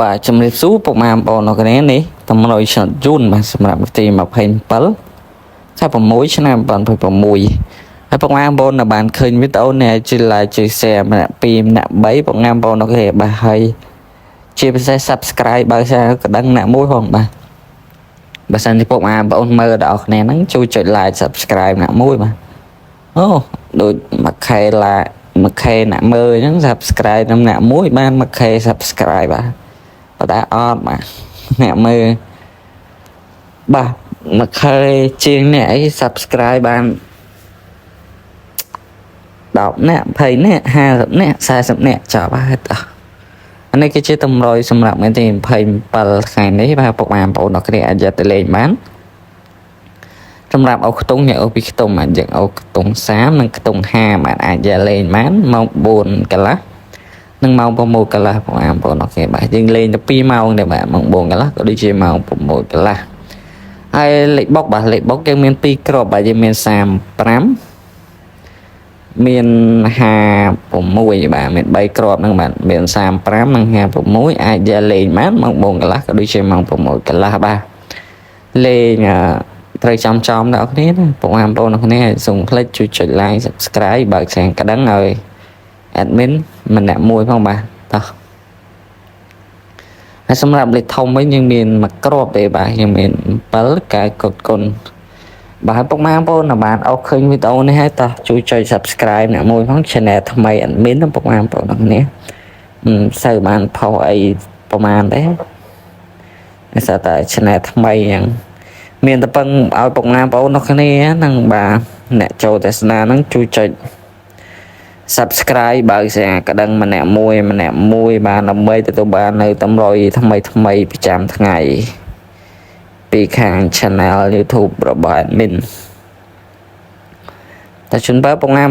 បាទជំរាបសួរពុកម៉ែបងប្អូនអរគ្នានេះតម្រុយឆ្នោតយួនបាទសម្រាប់ថ្ងៃទី27ខែ6ឆ្នាំ2026ហើយពុកម៉ែបងប្អូននៅបានឃើញវីដេអូនេះជួយ like ជួយ share ម្នាក់2ម្នាក់3ពុកម៉ែបងប្អូនអរគ្នាបាទហើយជាពិសេស subscribe បើសិនកដឹងអ្នកមួយផងបាទបើសិនជាពុកម៉ែបងប្អូនមើលដល់គ្នាហ្នឹងជួយចុច like subscribe អ្នកមួយបាទអូដូច 1K ឡា 1K អ្នកមើលអញ្ចឹង subscribe នឹងអ្នកមួយបាន 1K subscribe បាទប៉ុន្តែអត់បាទអ្នកមើលបាទ 1K ជាងអ្នកអី subscribe បាន10អ្នក20អ្នក50អ្នក40អ្នកចប់ហើយតោះអានេះគឺជាតម្រុយសម្រាប់ថ្ងៃទី27ថ្ងៃនេះបាទពុកម៉ែបងប្អូនអរគ្នាអាចយកទៅលេងបានសម្រាប់អូខ្ទង់អ្នកអូពីខ្ទង់បាទយើងអូខ្ទង់30និងខ្ទង់50បាទអាចយកលេងបានម៉ោង4កន្លះនិងម៉ោង6កន្លះបងប្អូនអរគ្នាបាទយើងលេងទៅ2ម៉ោងទេបាទម៉ោង4កន្លះក៏ដូចជាម៉ោង6កន្លះហើយលេខបុកបាទលេខបុកយើងមាន2គ្រាប់បាទយើងមាន35មាន56បាទមាន3គ្រាប់ហ្នឹងបាទមាន35និង56អាចយកលេងបានម៉ោង4កន្លះក៏ដូចជាម៉ោង6កន្លះបាទលេងអឺត្រូវចំចំដល់គ្នាណាពុកម៉ែបងប្អូនអរគ្នាសូមផ្លេចជួយចុច like subscribe បើកសញ្ញាកណ្ដឹងឲ្យ admin ម្នាក់មួយផងបាទតោះហើយសម្រាប់លេខធំវិញយើងមានមួយគ្រាប់ទេបាទយើងមាន7កែកុដគុណបាទហើយពុកម៉ែបងប្អូនបានអស់ឃើញវីដេអូនេះហើយតោះជួយចុច subscribe អ្នកមួយផង channel ថ្មី admin ណាពុកម៉ែបងប្អូនទាំងគ្នាមិនសូវបានផុសអីប្រហែលទេដោយសារតែ channel ថ្មីអញ្ចឹងមានតែពឹងឲ្យពុកម៉ែបងប្អូនទាំងគ្នាហ្នឹងបាទអ្នកចូលទស្សនាហ្នឹងជួយចុច subscribe បើកសញ្ញាកណ្ដឹងម្នាក់មួយម្នាក់មួយបានដើម្បីទទួលបាននៅតម្រុយថ្មីថ្មីប្រចាំថ្ងៃពីខាង channel YouTube របស់ admin តែជូនពរពុកម៉ែ